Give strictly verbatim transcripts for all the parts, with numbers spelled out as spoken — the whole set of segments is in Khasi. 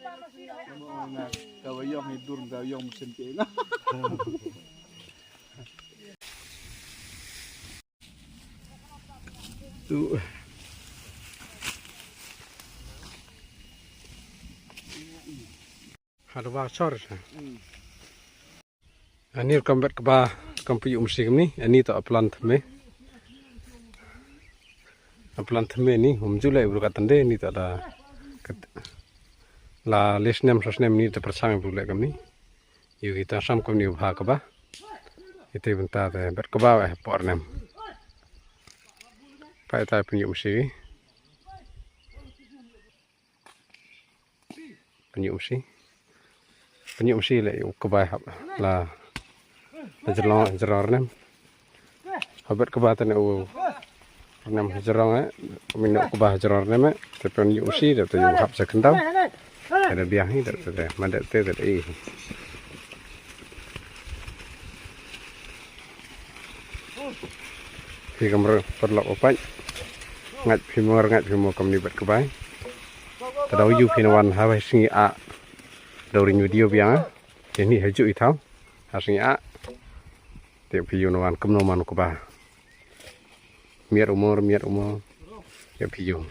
Ka ba ïong i dur ka ïong mesin ke na. Tu. Hadu ba sor sa. Ani rukom bet kba rukom pynïuh masi kumni, ani to a plan thymme. A plan thymme ni, um ju leh bru kat tande ni to da kat. La le snem so snem ni to pyrshang bru leh kumni. Ïoh kita sam kumni u bha kba. Ite bynta te bet kba weh por nem. Pai tai pynïuh masi. Pynïuh masi. Pynïuh masi leh u kba hap la, la jrong, jrong rnem. Habet kba tane u rnem jrong eh. Mino kba jrong rnem eh. Te pynïuh masi da te u hap sa kendau. Ada biang hi da te ma da te da i. Phi kamra paralok u pait. Ngait phi mo, ngait phi mo kumni bet kba. Te dau ïoh phi na wan ha ba sngi a. Dau ring video biang. Te ni ha ju i thaw. Ha sngi a. Te phi ïoh na wan kumno man kba. Miat umur, miat umur. Te phi ïoh.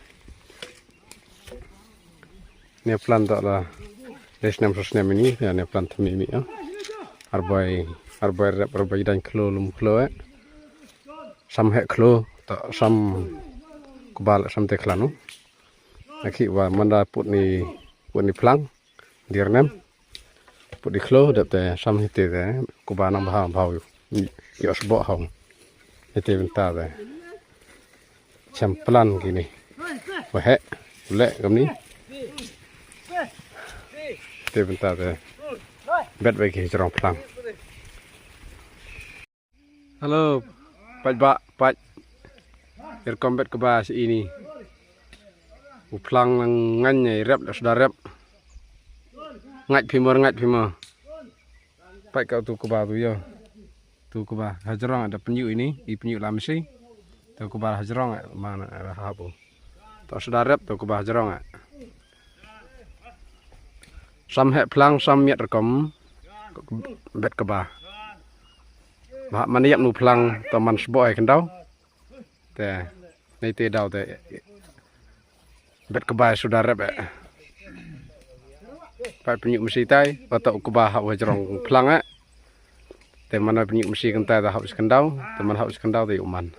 Ne plan to la. Le snem so snem ini, ya ne plan thymme ini ya. Arbai, arbai rep, arbai dain klo, lum klo eh. Sam heh klo, to sam kba leh sam te khlanu. Aki wa manda put ni, put ni plang, dir nem. Put ni klo, dep te sam hite te, kba nang bha, bha, yo sbo hau. Hite bynta te. Chem plan kini. Waheh, leh kumni. Te bynta te. Bet wei ki jrong plang. Hello, pait ba, pait. Irkom bet kba si ini. U plang ngan ngai rep da suda rep. Ngait phi mo, ngait phi mo. Pait ka tu kba tu yo. Tu kba hajrong da pynïuh ini, i pynïuh lam si. Tu kba hajrong mana habu. Tu suda rep tu kba hajrong. Sam heh plang sam miat rukom bet kba. Ba man ïap nu plang to man sbo ai kendau. Te nei te dau te bet kba suda rep eh. Pai pynïuh masi tai, ba to kba ha u jrong plang eh. Te man pynïuh masi kynta te ha u skendau, te man ha u skendau te u man.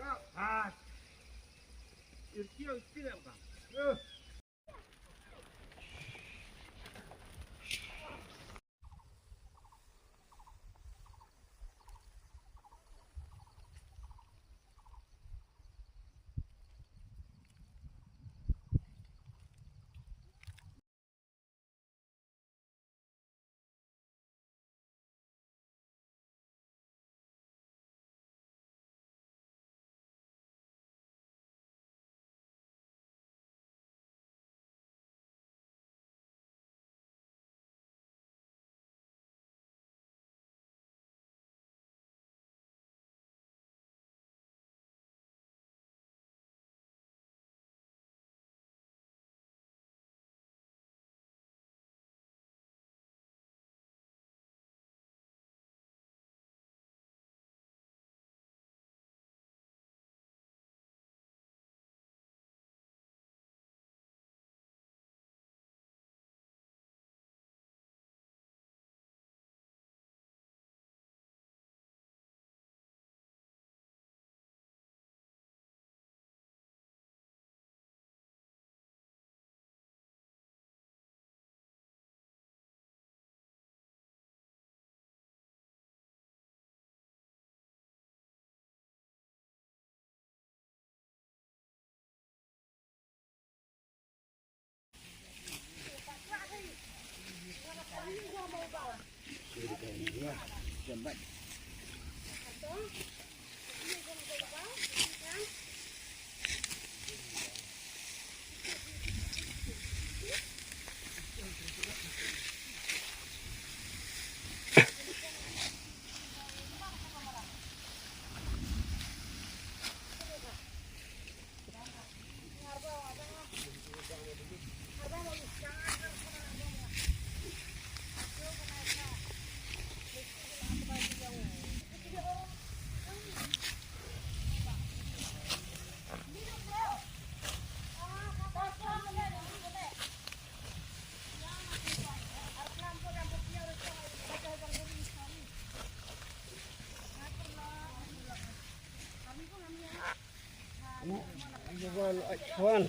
Wan.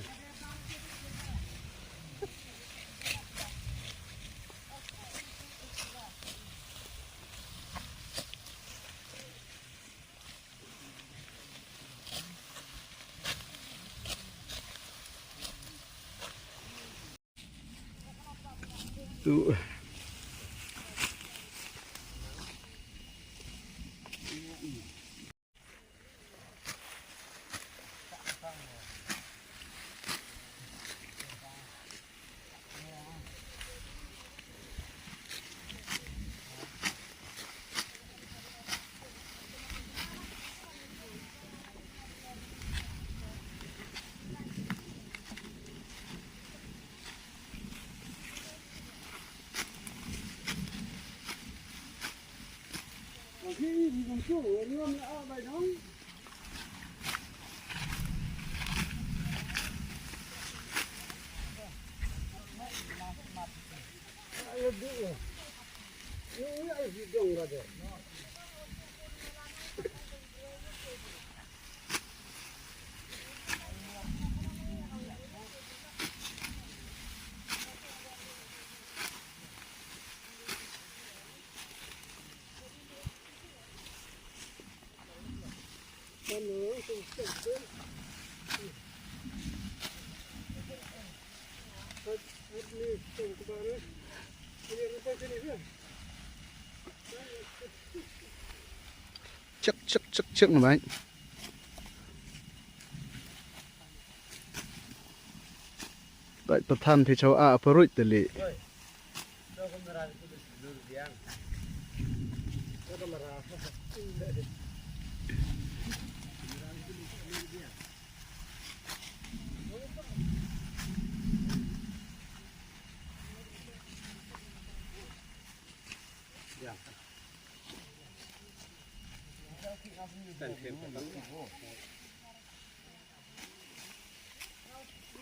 Tu. Chak chak chak chak na bai. Bai pathan phi chaw a paruit tali.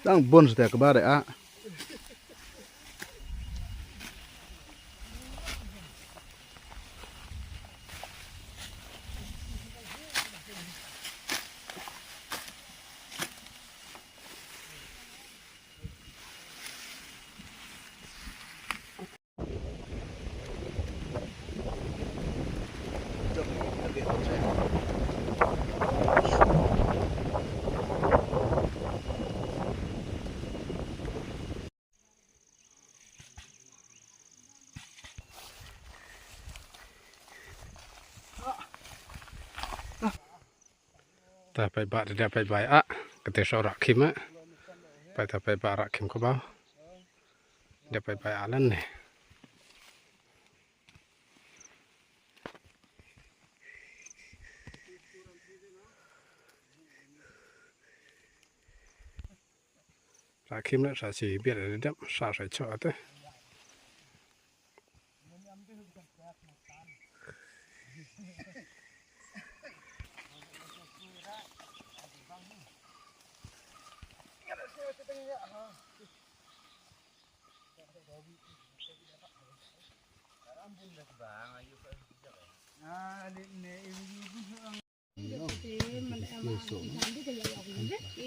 Dang bun sate kaba re a. Ta paidbah, ta dei paidbah ah, kata sha Rakhim ah. Pai ta paidbah Rakhim kaba. Dei paidbah ah lan ne. Rakhim le sa si biar dei dap sa sa chok ate.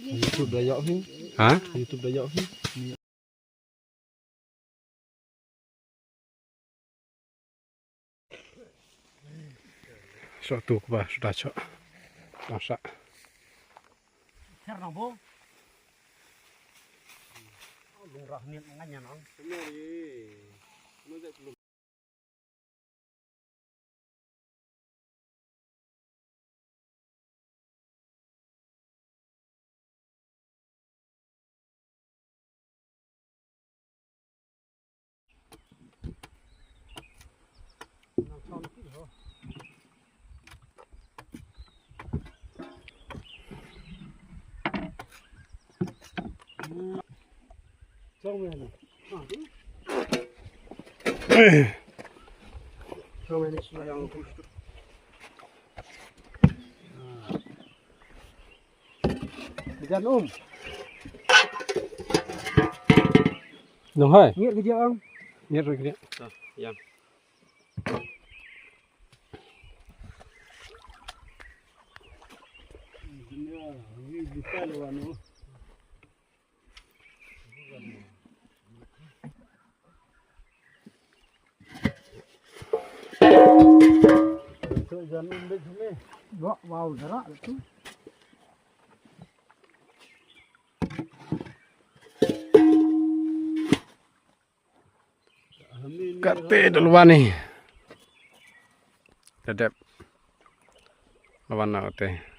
YouTube da yok hi. Ha? YouTube da yok hi. Sha tu kaba suda sha. Sha. Ser nang bo. Lung rah ni nganya nang. Jan um. Nong hai. Ngiat ke jang. Ngiat ke jang. Ah, yang. Ini bukan wan. Wow, dara tu. Kate da lwan ni. Tadep. Lwan na kate.